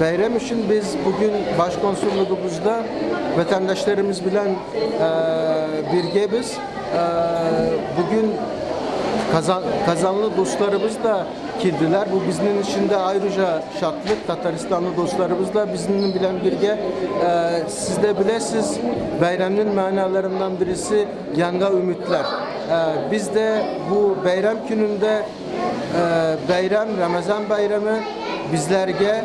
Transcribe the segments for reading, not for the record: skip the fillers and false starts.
Bayram için biz bugün başkonsolluğumuzda vatandaşlarımız bilen birge biz. Bugün Kazanlı dostlarımız da kirdiler. Bu biznin içinde ayrıca şatlık. Tataristanlı dostlarımız da biznin bilen birge. Siz de bilesiz bayramın manalarından birisi yanga ümitler. Biz de bu bayram gününde bayram, Ramazan bayramı bizlerge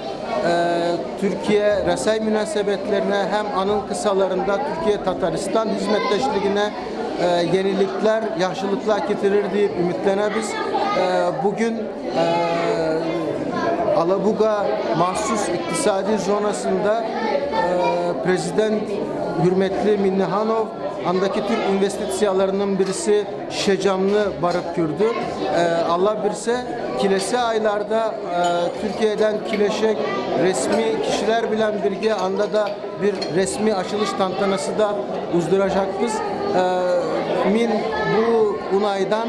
Türkiye Resay münasebetlerine hem anın kısalarında Türkiye Tataristan hizmetteşliğine yenilikler, yaşlılıklar getirir diye ümitlenebiz. Bugün Alabuga Mahsus İktisadi Zonası'nda Prezident Hürmetli Minnihanov andaki Türk investisiyalarının birisi Şecamlı barıp gördü. Allah bilse kilese aylarda Türkiye'den kileşek resmi kişiler bilen birge anda da bir resmi açılış tantanası da uzduracak biz. Min bu unaydan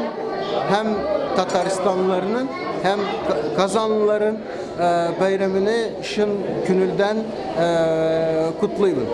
hem Tataristanlılarının hem Kazanlıların bayramını şın künülden kutlayalım.